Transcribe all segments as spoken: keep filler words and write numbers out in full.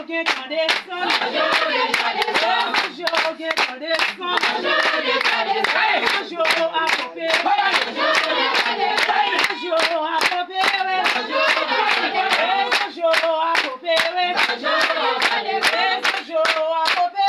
Gen tan desann. Rezo Joe gen tan desann. Rezo Joe a pope. Rezo Joe a pope. Rezo Joe a pope. Rezo Joe a pope. Rezo Joe a pope.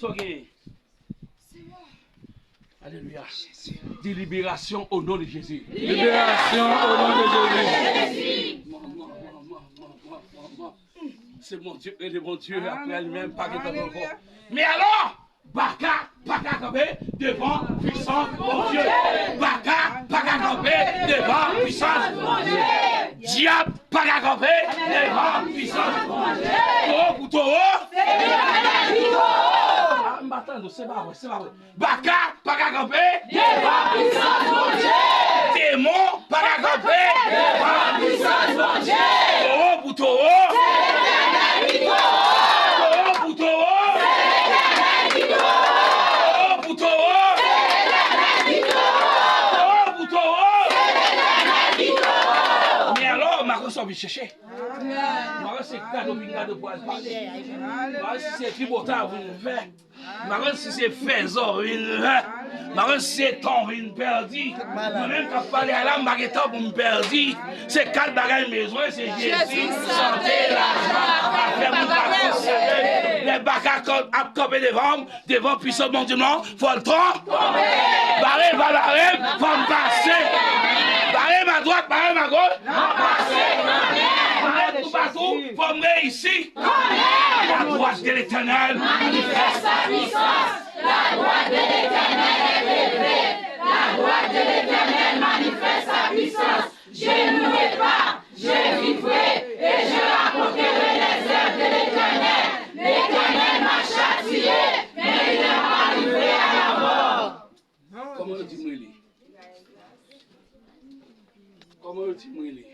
Sa w genyen? Alelouya. Di libération au nom de Jésus. Libération au nom de Jésus. Se Bondye, rele Bondye, apre li menm pa gen tan ankò. Men alò, baka pa ka kanpe devan pwisans Bondye. Baka pa ka kanpe devan pwisans Bondye. Dyab pa ka kanpe devan pwisans Bondye. Towo pou towo. Ah, m pa tande, se pa vre, se pa vre. Baka pa ka kanpe devan pwisans Bondye. Demon pa ka kanpe devan pwisans Bondye. Towo pou towo. Se Letènèl ki towo. Towo pou towo. Se Letènèl ki towo. Towo pou towo. Se Letènèl ki towo. Towo pou towo. Se Letènèl ki towo. Men alò, Makoso vin chèche. Makoso se gade w vin gade w pou al pale. Makoso se tripotay w vin fè. M pa konn si se fèzò vin fè. M pa konn si se tan vin pèdi. Mwen menm k ap pale a la, m pa gen tan pou m pèdi. Se kat bagay m bezwen, se Jezi, sante, lajan, afè moun pa konsène. Lè baka ap kanpe devan m, devan pwisans Bondye m nan, fò l tonbe. Bare m, pa bare m, fò m pase. Bare m adwat, bare m agoch. Bare m toupatou, fò m reyisi. La droite de l'Éternel. Manifeste sa puissance. La droite de l'Éternel est élevée. La droite de l'Éternel manifeste sa puissance. Je mourrai pas, je vivrai, et je raconterai les œuvres de l'Éternel. L'Éternel m'a châtié, mais il n'a pas livré à la mort. Kòman yo di m rele? Kòman yo di m rele?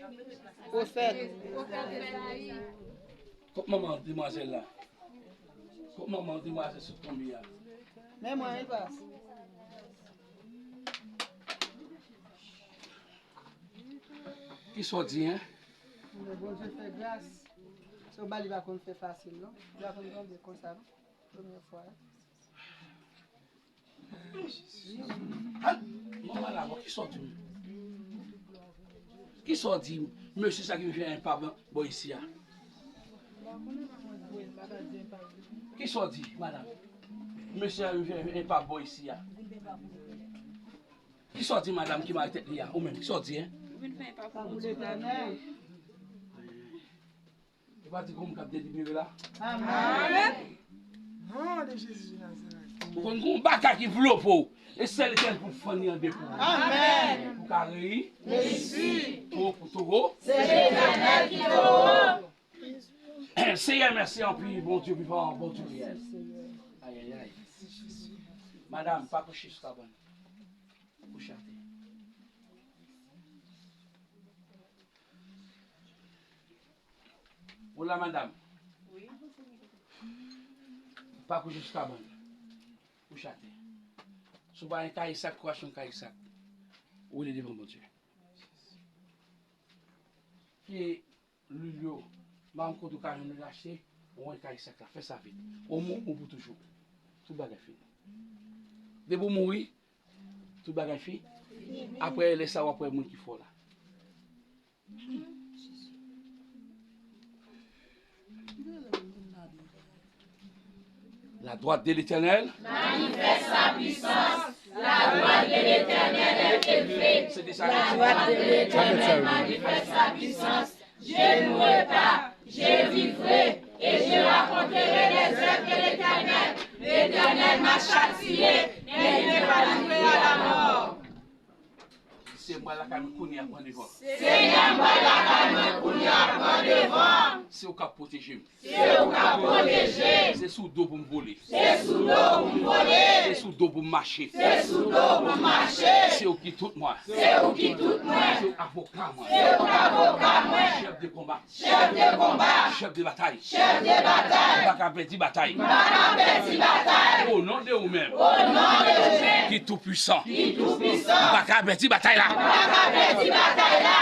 Pwofèt. Kot manman demwazèl la? Kot manman demwazèl sot tonbe a? Men mwen, wi, pas. Kisa w di, en? Bondye fè gras. Se yon bagay li pa konn fè fasil, non. Li pa konn tonbe konsa, non. Premye fwa. Manman la, bon, kisa w di m? Kisa w di m? Mesye sa ki vin fè enpak bò isi a. Kisa w di, madanm? Mesye a vin fè enpak bò isi a. Kisa w di, madanm ki mare tèt li a? Ou menm, kisa w di, en? Ou vin fè enpak pou Bondye la. Ou pa di gon moun k ap delibere la? Amèn. Non de Jezi de Nazarèt. Ou konn gon bagay ki vlope w. E sèl Letènèl pou fann li an de pou ou. Amèn. Ou ka reyi. Reyisi. Towo pou towo. Se Letènèl ki towo. Senyè, mèsi anpil, Bondye vivan, Bondye reyèl. Ayayay. Madanm, pa kouche sou kabann. Kouche atè. Ou la, madanm? Wi. Pa kouche sou kabann. Kouche atè. Si w pa gen kayisak, ou achte yon kayisak. Ou rele devan Bondye. Pye lwil yo, m pa konn kote w ka jwenn lwil achte, ou wè kayisak la, fè sa vit. Ou mou, ou pou toujou. Tout bagay fini. Depi w mouri, tout bagay fini. Apre, lè sa, w ap wè moun ki fè w la. La droite de l'Éternel manifeste sa puissance. La droite de l'Éternel est élevée. La droite de l'Éternel manifeste sa puissance. Je mourrai pas, je vivrai, et je raconterai les œuvres de l'Éternel. L'Éternel m'a châtié, mais il ne m'a pas livré à la mort. Senyè, m pral lakay mwen kounye a, pran devan. Senyè, m pral lakay mwen kounye a, pran devan. Se ou k ap pwoteje m. Se ou k ap pwoteje m. Se sou do pou m vole. Se sou do pou m vole. Se sou do pou m mache. Se sou do pou m mache. Se ou ki tout mwen. Se ou ki tout mwen. Se ou avoka mwen. Se ou avoka mwen. Chèf de konba. Chèf de konba. Chèf de batay. Chèf de batay. M pa ka pèdi batay. M pa ka pèdi batay. O non de ou menm. O non de ou menm. Ki tou pwisan. Ki tou pwisan. M pa ka pèdi batay la. M pa ka pèdi batay la.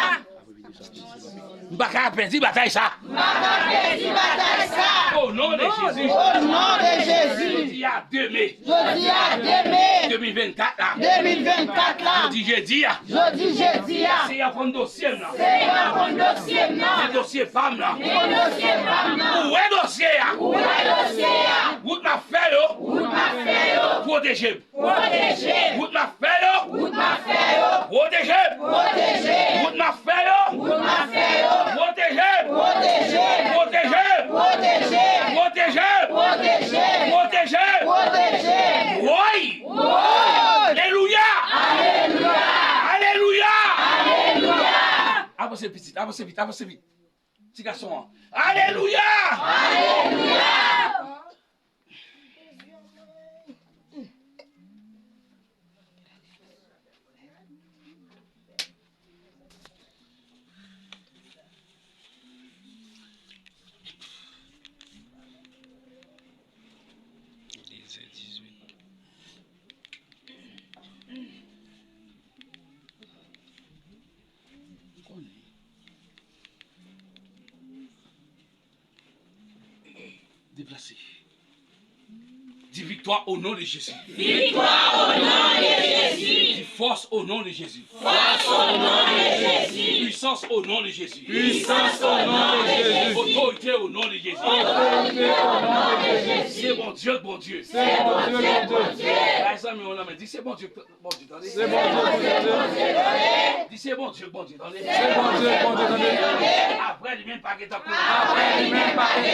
M pa ka pèdi batay sa. M pa ka pèdi batay sa. O non de Jezi. O non de Jezi. Jodi a de me. Jodi a de me. De mil vennkat la. De mil vennkat la. Jodi jedi a. Jodi jedi a. Senyè konn dosye m nan. Senyè konn dosye m nan. Men dosye pa m nan. Men dosye pa m nan. Ou wè dosye a. Ou wè dosye a. Wout m ap fè yo. Wout m ap fè yo. Pwoteje m. Pwoteje m. Wout m ap fè yo. Wout m ap fè yo. Pwoteje m. Pwoteje m. Wout m ap fè yo. Wout m ap fè yo. Pwoteje m. Pwoteje m. Pwoteje m. Pwoteje m. Pwoteje m. Pwoteje m. Pwoteje m. Woy! Woy! Alelouya! Alelouya! Alelouya! Alelouya! Avanse pitit, avanse vit, avanse vit. Ti gason an. Alelouya! Alelouya! Dezè dizwit. Konnen. Deplase. Di viktwa o non de Jezi. Viktwa o non de Jezi. Di fòs o non de Jezi. Fòs o non de Jezi. Pwisans o non de Jezi. Pwisans o non de Jezi. Otorite o non de Jezi. Otorite o non de Jezi. Se Bondye k Bondye. Se Bondye k Bondye. Bay zanmi w nan men, di se Bondye k Bondye tande. Se Bondye k Bondye tande. Di se Bondye k Bondye tande. Se Bondye k Bondye tande. Apre li menm pa gen tan konnen. Apre li menm pa gen tan